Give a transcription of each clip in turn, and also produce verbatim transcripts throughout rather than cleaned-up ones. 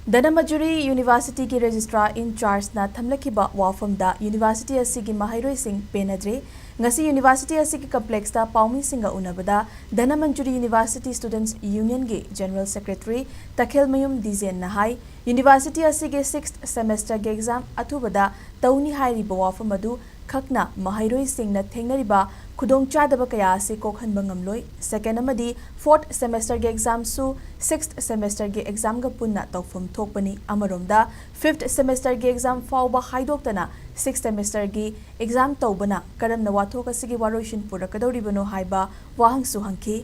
ꯙꯅꯃꯟꯖꯨꯔꯤ ꯌꯨꯅꯤꯚꯔꯁꯤꯇꯤꯒꯤ ꯔꯦꯖꯤꯁꯇ꯭ꯔꯥꯔ ꯏꯟ ꯆꯥꯔꯖꯅ ꯊꯝꯂꯛꯈꯤꯕ ꯋꯥꯐꯝꯗ ꯌꯨꯅꯤꯚꯔꯁꯤꯇꯤ ꯑꯁꯤꯒꯤ ꯃꯍꯩꯔꯣꯏꯁꯤꯡ ꯄꯦꯟꯅꯗ꯭ꯔꯦ꯫ ꯉꯁꯤ ꯌꯨꯅꯤꯚꯔꯁꯤꯇꯤ ꯑꯁꯤꯒꯤ ꯀꯝꯄ꯭ꯂꯦꯛꯁꯇ ꯄꯥꯎꯃꯤꯁꯤꯡꯒ ꯎꯅꯕꯗ ꯙꯅꯃꯟꯖꯨꯔꯤ ꯌꯨꯅꯤꯚꯔꯁꯤꯇꯤ ꯁ꯭ꯇꯨꯗꯦꯟꯠꯁ ꯌꯨꯅꯤꯌꯟꯒꯤ ꯖꯦꯅꯔꯦꯜ ꯁꯦꯀ꯭ꯔꯦꯇꯔꯤ ꯇꯈꯦꯜꯃꯌꯨꯝ ꯗꯤꯖꯦꯟꯅ ꯍꯥꯏ, ꯌꯨꯅꯤꯚꯔꯁꯤꯇꯤ ꯑꯁꯤꯒꯤ ꯁꯤꯛꯁꯊ ꯁꯦꯃꯦꯁꯇꯔꯒꯤ ꯑꯦꯛꯖꯥꯝ ꯑꯊꯨꯕꯗ ꯇꯧꯅꯤ ꯍꯥꯏꯔꯤꯕ ꯋꯥꯐꯝ ꯑꯗꯨ ꯈꯛꯅ ꯃꯍꯩꯔꯣꯏꯁꯤꯡꯅ ꯊꯦꯡꯅꯔꯤꯕ ꯈꯨꯗꯣꯡꯆꯥꯗꯕ ꯀꯌꯥ ꯑꯁꯤ ꯀꯣꯛꯍꯟꯕ ꯉꯝꯂꯣꯏ꯫ ꯁꯦꯀꯦꯟ ꯑꯃꯗꯤ ꯐꯣꯔꯊ ꯁꯦꯃꯦꯁꯇꯔꯒꯤ ꯑꯦꯛꯖꯥꯝꯁꯨ ꯁꯤꯛꯁꯊ ꯁꯦꯃꯦꯁꯇꯔꯒꯤ ꯑꯦꯛꯖꯥꯝꯒ ꯄꯨꯟꯅ ꯇꯧꯐꯝ ꯊꯣꯛꯄꯅꯤ꯫ ꯑꯃꯔꯣꯝꯗ, ꯐꯤꯐꯊ ꯁꯦꯃꯦꯁꯇꯔꯒꯤ ꯑꯦꯛꯖꯥꯝ ꯐꯥꯎꯕ ꯍꯥꯏꯗꯣꯛꯇꯅ ꯁꯤꯛꯁꯊ ꯁꯦꯃꯦꯁꯇꯔꯒꯤ ꯑꯦꯛꯖꯥꯝ ꯇꯧꯕꯅ ꯀꯔꯝꯅ ꯋꯥꯊꯣꯛ ꯑꯁꯤꯒꯤ ꯋꯥꯔꯣꯏꯁꯤꯟ ꯄꯨꯔꯛꯀꯗꯧꯔꯤꯕꯅꯣ ꯍꯥꯏꯕ ꯋꯥꯍꯪꯁꯨ ꯍꯪꯈꯤ꯫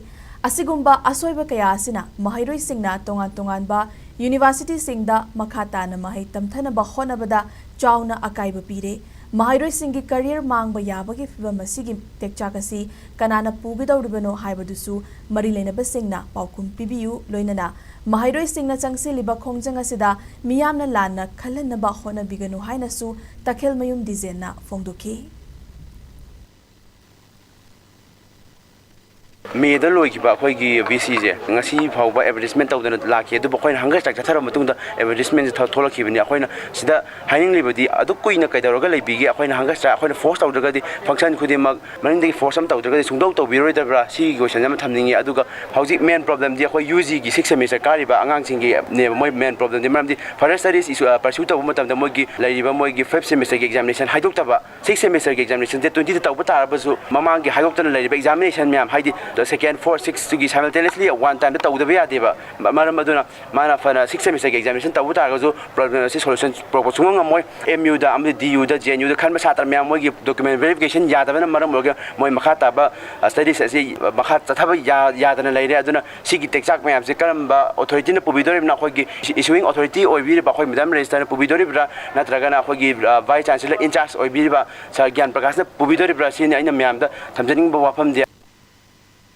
ꯑꯁꯤꯒꯨꯝꯕ ꯑꯁꯣꯏꯕ ꯀꯌꯥ ꯑꯁꯤꯅ ꯃꯍꯩꯔꯣꯏꯁꯤꯡꯅ ꯇꯣꯉꯥꯟ ꯇꯣꯉꯥꯟꯕ ꯌꯨꯅꯤꯚꯔꯁꯤꯇꯤꯁꯤꯡꯗ ꯃꯈꯥ ꯇꯥꯅ ꯃꯍꯩ ꯇꯝꯊꯅꯕ ꯍꯣꯠꯅꯕꯗ ꯆꯥꯎꯅ ꯑꯀꯥꯏꯕ ꯄꯤꯔꯦ꯫ ꯃꯍꯩꯔꯣꯏꯁꯤꯡꯒꯤ ꯀꯔꯤꯌꯔ ꯃꯥꯡꯕ ꯌꯥꯕꯒꯤ ꯐꯤꯚꯝ ꯑꯁꯤꯒꯤ ꯇꯦꯛꯆꯥꯛ ꯑꯁꯤ ꯀꯅꯥꯅ ꯄꯨꯒꯗꯧꯔꯤꯕꯅꯣ ꯍꯥꯏꯕꯗꯨꯁꯨ ꯃꯔꯤ ꯂꯩꯅꯕꯁꯤꯡꯅ ꯄꯥꯎꯈꯨꯝ ꯄꯤꯕꯤꯌꯨ꯫ ꯂꯣꯏꯅꯅ ꯃꯍꯩꯔꯣꯏꯁꯤꯡꯅ ꯆꯪꯁꯤꯜꯂꯤꯕ ꯈꯣꯡꯖꯪ ꯑꯁꯤꯗ ꯃꯤꯌꯥꯝꯅ ꯂꯥꯟꯅ ꯈꯜꯍꯟꯅꯕ ꯍꯣꯠꯅꯕꯤꯒꯅꯨ ꯍꯥꯏꯅꯁꯨ ꯇꯈꯦꯜꯃꯌꯨꯝ ꯗꯤꯖꯦꯟꯅ ꯐꯣꯡꯗꯣꯛꯈꯤ꯫ ꯃꯦꯗ ꯂꯣꯏꯈꯤꯕ ꯑꯩꯈꯣꯏꯒꯤ ꯚꯤ ꯁꯤꯁꯦ ꯉꯁꯤ ꯐꯥꯎꯕ ꯑꯦꯗꯚꯔꯇꯤꯁꯃꯦꯟ ꯇꯧꯗꯅ ꯂꯥꯛꯈꯤ꯫ ꯑꯗꯨꯕꯨ ꯑꯩꯈꯣꯏꯅ ꯍꯪꯒꯔ ꯁ꯭ꯇ꯭ꯔꯥꯏꯛ ꯆꯠꯊꯔꯕ ꯃꯇꯨꯡꯗ ꯑꯦꯗꯚꯔꯇꯤꯁꯃꯦꯟꯁꯦ ꯊꯣꯛꯂꯛꯈꯤꯕꯅꯤ꯫ ꯑꯩꯈꯣꯏꯅ ꯁꯤꯗ ꯍꯥꯏꯅꯤꯡꯂꯤꯕꯗꯤ, ꯑꯗꯨꯛ ꯀꯨꯏꯅ ꯀꯩꯗꯧꯔꯒ ꯂꯩꯕꯤꯒꯦ? ꯑꯩꯈꯣꯏꯅ ꯍꯪꯒꯔ ꯁ꯭ꯇ꯭ꯔꯥꯏꯛ ꯑꯩꯈꯣꯏꯅ ꯐꯣꯔꯁ ꯇꯧꯗ꯭ꯔꯒꯗꯤ, ꯐꯪꯁꯟ ꯈꯨꯗꯤꯡꯃꯛ ꯃꯅꯤꯡꯗꯒꯤ ꯐꯣꯔꯁ ꯑꯃ ꯇꯧꯗ꯭ꯔꯒꯗꯤ ꯁꯨꯡꯇꯧ ꯇꯧꯕꯤꯔꯣꯏꯗꯕ꯭ꯔꯥ? ꯁꯤꯒꯤ ꯀꯣꯏꯁꯟ ꯑꯃ ꯊꯝꯅꯤꯡꯉꯤ꯫ ꯑꯗꯨꯒ ꯍꯧꯖꯤꯛ ꯃꯦꯟ ꯄ꯭ꯔꯣꯕ꯭ꯂꯦꯝꯗꯤ ꯑꯩꯈꯣꯏ ꯌꯨ ꯖꯤꯒꯤ ꯁꯤꯛꯁ ꯁꯦꯃꯤꯁꯇꯔ ꯀꯥꯔꯤꯕ ꯑꯉꯥꯡꯁꯤꯡꯒꯤꯅꯦꯕ꯫ ꯃꯣꯏ ꯃꯦꯟ ꯄ꯭ꯔꯣꯕ꯭ꯂꯦꯝꯗꯤ, ꯃꯔꯝꯗꯤ ꯐꯔꯗꯔ ꯁ꯭ꯇꯗꯤꯁ ꯄꯔꯁ꯭ꯌꯨ ꯇꯧꯕ ꯃꯇꯝꯗ ꯃꯣꯏꯒꯤ ꯂꯩꯔꯤꯕ ꯃꯣꯏꯒꯤ ꯐꯤꯐ ꯁꯦꯃꯤꯁꯇꯔꯒꯤ ꯑꯦꯛꯖꯥꯃꯤꯅꯦꯁꯟ ꯍꯥꯏꯗꯣꯛꯇꯕ, ꯁꯤꯛꯁ ꯁꯦꯃꯤꯁꯇꯔꯒꯤ ꯑꯦꯛꯖꯥꯃꯤꯅꯦꯁꯟꯁꯦ ꯇ꯭ꯋꯦꯟꯇꯤꯗ ꯇꯧꯕ ꯇꯥꯔꯕꯁꯨ ꯃꯃꯥꯡꯒꯤ ꯍꯥꯏꯗꯣꯛꯇꯅ ꯂꯩꯔꯤꯕ ꯑꯦꯛꯖꯥꯃꯤꯅꯦꯁꯟ ꯃꯌꯥꯝ, ꯍꯥꯏꯗꯤ ꯁꯦꯀꯦꯟ, ꯐꯣꯔ, ꯁꯤꯛꯁꯇꯨꯒꯤ ꯁꯥꯏꯃꯜꯇꯦꯅꯤꯌꯁꯂꯤ ꯋꯥꯟ ꯇꯥꯏꯝꯗ ꯇꯧꯗꯕ ꯌꯥꯗꯦꯕ꯫ ꯃ-, ꯃꯔꯝ ꯑꯗꯨꯅ ꯃꯥꯅ ꯐꯅ ꯁꯤꯛꯁ ꯁꯦꯃꯤꯁꯇꯔꯒꯤ ꯑꯦꯛꯖꯥꯃꯤꯅꯦꯁꯟ ꯇꯧꯕ ꯇꯥꯔꯒꯁꯨ ꯄ꯭ꯔꯣꯕ꯭ꯂꯦꯝ ꯑꯁꯤ ꯁꯣꯂꯨꯁꯟ ꯄꯨꯔꯛꯄ ꯁꯨꯡꯉꯝ ꯉꯝꯃꯣꯏ꯫ ꯑꯦꯝ ꯌꯨꯗ ꯑꯃꯗꯤ ꯗꯤ ꯌꯨꯗ, ꯖꯦ ꯑꯦꯟ ꯌꯨꯗ ꯈꯟꯕ ꯁꯥꯇ꯭ꯔ ꯃꯌꯥꯝ ꯃꯣꯏꯒꯤ ꯗꯣꯀꯨꯃꯦꯟ ꯚꯦꯔꯤꯐꯤꯀꯦꯁꯟ ꯌꯥꯗꯕꯅ ꯃꯔꯝ ꯑꯣꯏꯔꯒ ꯃꯣꯏ ꯃꯈꯥ ꯇꯥꯕ ꯁ꯭ꯇꯗꯤꯁ ꯑꯁꯤ ꯃꯈꯥ ꯆꯠꯊꯕ ꯌꯥ-, ꯌꯥꯗꯅ ꯂꯩꯔꯦ꯫ ꯑꯗꯨꯅ ꯁꯤꯒꯤ ꯇꯦꯛꯆꯥꯛ ꯃꯌꯥꯝꯁꯦ ꯀꯔꯝꯕ ꯑꯣꯊꯣꯔꯤꯇꯤꯅ ꯄꯨꯕꯤꯗꯣꯔꯤꯕꯅꯣ? ꯑꯩꯈꯣꯏꯒꯤ ꯏꯁꯨꯋꯤꯡ ꯑꯣꯊꯣꯔꯤꯇꯤ ꯑꯣꯏꯕꯤꯔꯤꯕ ꯑꯩꯈꯣꯏ ꯃꯦꯗꯥꯝ ꯔꯦꯖꯤꯁꯇ꯭ꯔꯥꯔꯅ ꯄꯨꯕꯤꯗꯣꯔꯤꯕ꯭ꯔꯥ, ꯅꯠꯇ꯭ꯔꯒꯅ ꯑꯩꯈꯣꯏꯒꯤ, ꯑ, ꯚꯥꯏꯁ ꯆꯥꯟꯁꯦꯂꯔ ꯏꯟꯆꯥꯔꯖ ꯑꯣꯏꯕꯤꯔꯤꯕ ꯁꯥꯔ ꯒ꯭ꯌꯥꯟ ꯄ꯭ꯔꯀꯥꯁꯅ ꯄꯨꯕꯤꯗꯣꯔꯤꯕ꯭ꯔꯥ? ꯁꯤꯅꯤ ꯑꯩꯅ ꯃꯌꯥꯝꯗ ꯊꯝꯖꯅꯤꯡꯕ ꯋꯥꯐꯝꯗꯤ꯫